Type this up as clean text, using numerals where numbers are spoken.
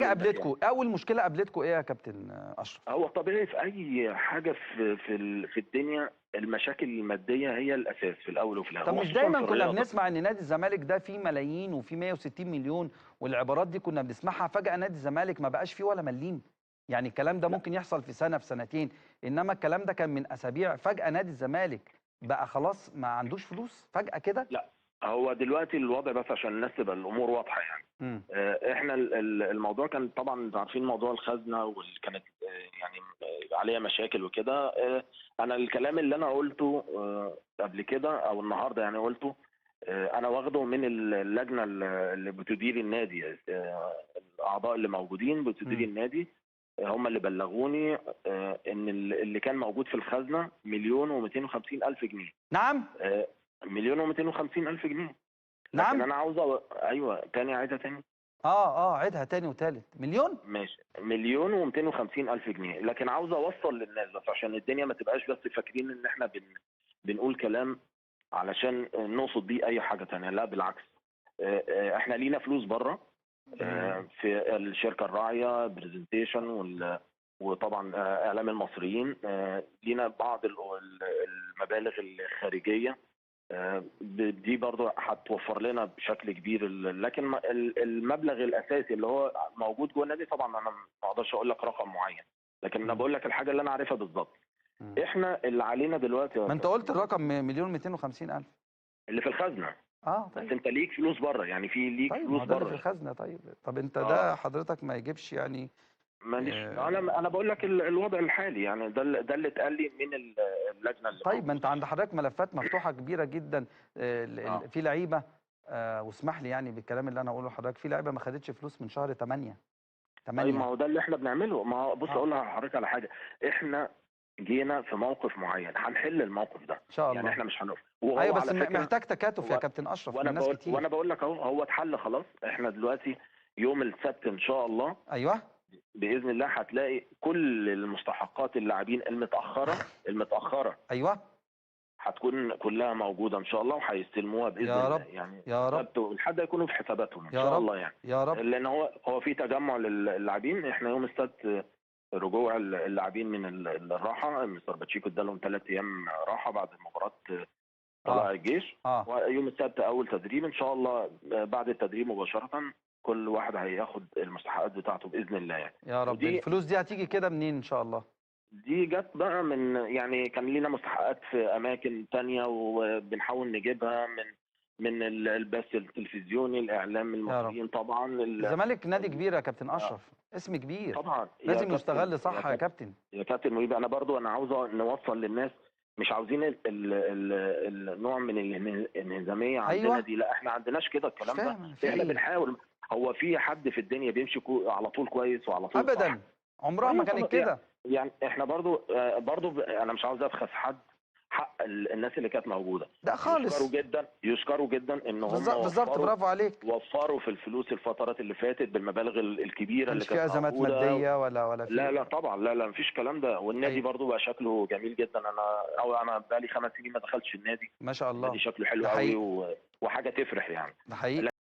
قابلتكم اول مشكلة قابلتكم ايه يا كابتن اشرف؟ هو طبيعي في اي حاجة في في الدنيا المشاكل المادية هي الاساس في الاول وفي الاخر. طب مش دايما كنا بنسمع ان نادي الزمالك ده فيه ملايين وفيه 160 مليون والعبارات دي كنا بنسمعها، فجاة نادي الزمالك ما بقاش فيه ولا مليم؟ يعني الكلام ده ممكن يحصل في سنة في سنتين، انما الكلام ده كان من اسابيع، فجاة نادي الزمالك بقى خلاص ما عندوش فلوس فجاة كده؟ لا هو دلوقتي الوضع بس عشان الناس تبقى الامور واضحة يعني. احنا الموضوع كان طبعا انتوا عارفين موضوع الخزنة واللي كانت يعني عليها مشاكل وكده. انا الكلام اللي انا قلته قبل كده او النهارده يعني قلته، انا واخده من اللجنة اللي بتدير النادي، الاعضاء اللي موجودين بتدير النادي هم اللي بلغوني ان اللي كان موجود في الخزنة 1,250,000 جنيه. نعم؟ 1,250,000 جنيه. نعم. لكن انا عاوز ايوه تاني، عايزها تاني. عيدها تاني وتالت. مليون؟ ماشي، 1,250,000 جنيه، لكن عاوز اوصل للناس بس عشان الدنيا ما تبقاش بس فاكرين ان احنا بنقول كلام علشان نقصد بيه اي حاجة تانية، لا بالعكس. احنا لينا فلوس بره في الشركة الراعيه برزنتيشن وطبعا اعلام المصريين، لينا بعض المبالغ الخارجية دي برضو هتوفر لنا بشكل كبير، لكن المبلغ الاساسي اللي هو موجود جوه النادي طبعا انا ما اقدرش اقول لك رقم معين، لكن انا بقول لك الحاجة اللي انا عارفها بالظبط. احنا اللي علينا دلوقتي، ما انت قلت الرقم 1,250,000 اللي في الخزنة. طيب. بس انت ليك فلوس بره، يعني في ليك طيب فلوس بره في الخزنة. طيب طب انت ده حضرتك ما يجيبش يعني؟ ماليش، انا بقول لك الوضع الحالي يعني، ده اللي اتقال لي من اللجنة اللي. طيب ما انت عند حضرتك ملفات مفتوحة كبيرة جدا. في لعيبة، واسمح لي يعني بالكلام اللي انا اقوله لحضرتك، في لعيبة ما خدتش فلوس من شهر 8. طيب ما هو ده اللي احنا بنعمله. ما هو بص اقول لحضرتك على حاجة، احنا جينا في موقف معين هنحل الموقف ده ان شاء الله، يعني احنا مش هنقف. ايوه بس محتاج تكاتف يا كابتن اشرف من ناس كتير. وانا بقول لك اهو، هو اتحل خلاص. احنا دلوقتي يوم السبت ان شاء الله، ايوه باذن الله هتلاقي كل المستحقات اللاعبين المتاخرة ايوه هتكون كلها موجودة ان شاء الله، وهيستلموها باذن يا رب. الله يعني يا رب لحد يكونوا في حساباتهم ان شاء الله يعني يا رب، لان هو في تجمع للاعبين. احنا يوم السبت رجوع اللاعبين من الراحة، مستر باتشيكو ادالهم 3 ايام راحة بعد مباراة طلائع الجيش. ويوم السبت اول تدريب ان شاء الله، بعد التدريب مباشرة كل واحد هياخد المستحقات بتاعته باذن الله يعني. يا رب. الفلوس دي هتيجي كده منين ان شاء الله؟ دي جت بقى من يعني كان لينا مستحقات في اماكن ثانية وبنحاول نجيبها من البث التلفزيوني، الاعلام المصريين طبعا. الزمالك نادي كبير يا كابتن اشرف، اسم كبير طبعا، لازم يستغل صح يا كابتن. يا كابتن مهيب، انا برضو عاوز نوصل للناس، مش عاوزين النوع من الانهزاميه عندنا. أيوة. دي لا احنا ما عندناش كده الكلام ده، احنا بنحاول. هو في حد في الدنيا بيمشي على طول كويس وعلى طول ابدا؟ صح؟ عمرها ما كانت كده يعني. احنا برضو انا مش عاوز ابخس حد حق الناس اللي كانت موجودة ده خالص. يشكروا جدا ان هم بالظبط، برافو عليك، وفروا في الفلوس الفترات اللي فاتت بالمبالغ الكبيرة اللي كانت في ازمات مادية ولا في. لا طبعا، لا مفيش الكلام ده. والنادي برضو بقى شكله جميل جدا. انا بقالي 5 سنين ما دخلتش النادي، ما شاء الله النادي شكله حلو قوي وحاجه تفرح يعني. ده حقيقي.